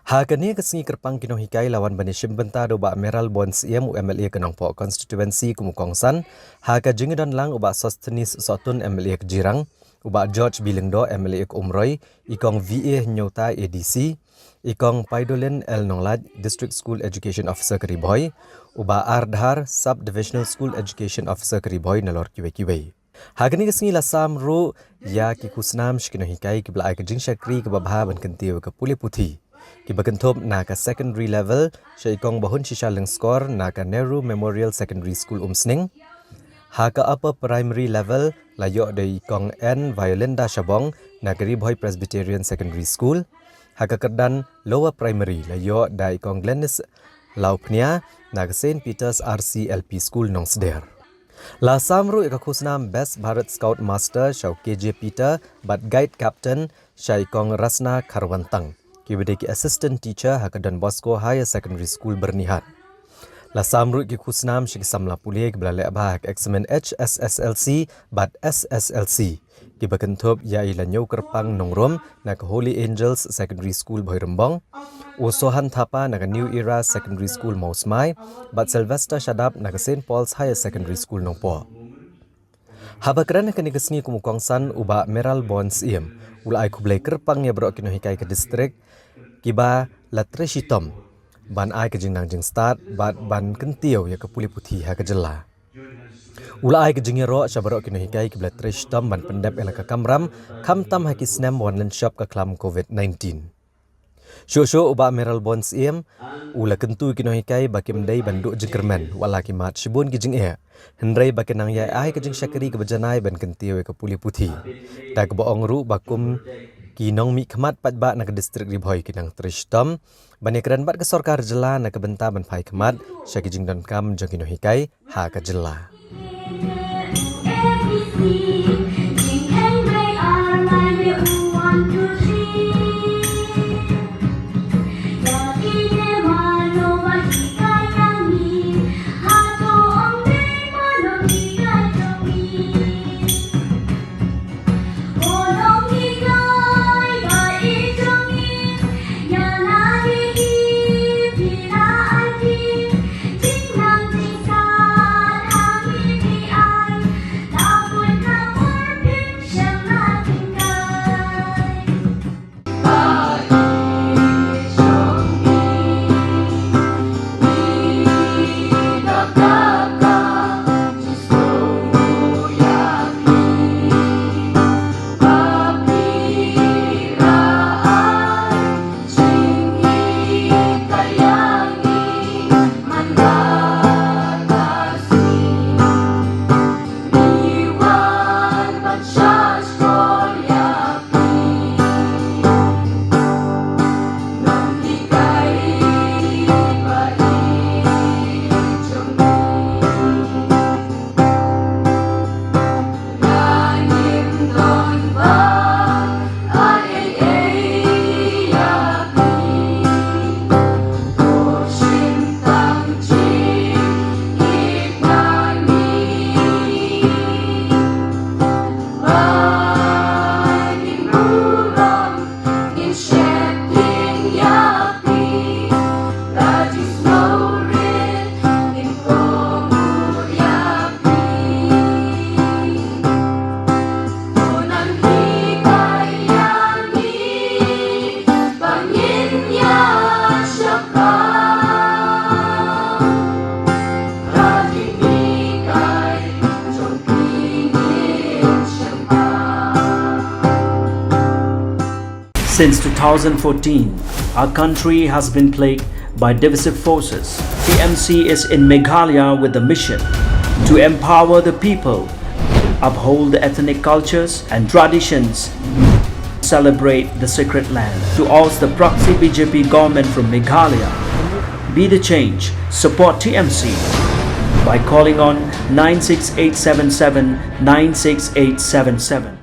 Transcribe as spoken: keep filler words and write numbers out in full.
Ha kane ka sngi kyrpang ki nonghikai la wan ban ïashim bynta da u Bah Mayralborn Syiem, u M L A ka Nongpoh constituency kum u kongsan, ha ka jingdon lang u Bah Sosthenes Sohtun, M L A ka Jirang, u Bah George B Lyngdoh, M L A ka Umroi, i Kong V A Hynñiewta, A D C, i Kong Paidolin L Nonglait, District School Education Officer ka Ri Bhoi, u Bah R Dhar, Sub Divisional School Education Officer ka Ri Bhoi, nalor kiwei kiwei. Ha kane ka sngi la sam ruh ïa ki khusnam sha ki nonghikai kiba la ai ka jingshakri kaba bha ban kyntiew ïa ka pule puthi, kiba kynthup na ka secondary level sha i Kong Bahunshisha Lyngskor na ka Nehru Memorial Secondary School, Umsning. Ha ka upper primary level la ïoh da i Kong N Violinda Shabong na ka Ri Bhoi Presbyterian Secondary School. Ha ka kyrdan lower primary la ïoh da i Kong Glennis Lauphnia na ka Saint Peter's R C L P School, Nongsder. La sam ruh ïa ka khusnam Best Bharat Scout Master sha u K J Peter bad Guide Captain sha i Kong Rasna Kharwantang, kiba dei ki Assistant Teacher ha ka Don Bosco Higher Secondary School, Byrnihat. La sam ruh ïa ki khusnam sha ki samla pule kiba la leh bha ha ka eksamin H S S L C bad S S L C, kiba kynthup ïa i Laniewkyrpang Nongrum na ka Holy Angels Secondary School, Bhoirymbong, u Sohan Thapa na ka New Era Secondary School, Mawsmai, bad Sylvester Shadap na ka Saint Paul's Higher Secondary School, Nongpoh. Haba kren ha kane ka sngi kum u kongsan, u Bah Mayralborn Syiem u la ai khublei kyrpang ïa baroh ki nonghikai ka district kiba la trei shitom ban ai ka jingnang jingstad bad ban kyntiew ïa ka pule puthi ha ka jylla. U la ai ka jingïaroh sha baroh ki nonghikai kiba la trei shitom ban pyndep ïa la ka kamram, khamtam ha ki snem ba wan lynshop ka khlam covid nineteen. Shuh shuh u Bah Mayralborn Syiem u la kyntu ïa ki nonghikai ba kim dei ban duh jingkyrmen, wat la ki mad shibun ki jingeh, hynrei ba kin nang ïai ai ka jingshakri kaba janai ban kyntiew ïa ka pule puthi. Da kaba ong ruh ba kum ki nongmihkhmat paidbah na ka district Ri Bhoi kin nang trei shitom ban ïakren bad ka sorkar jylla na ka bynta ban phai khmat sha ki jingdonkam jong ki nonghikai ha ka jylla. Since two thousand fourteen, our country has been plagued by divisive forces. T M C is in Meghalaya with the mission to empower the people, uphold the ethnic cultures and traditions, celebrate the sacred land. To oust the proxy B J P government from Meghalaya, be the change, support T M C by calling on nine six eight seven seven nine six eight seven seven.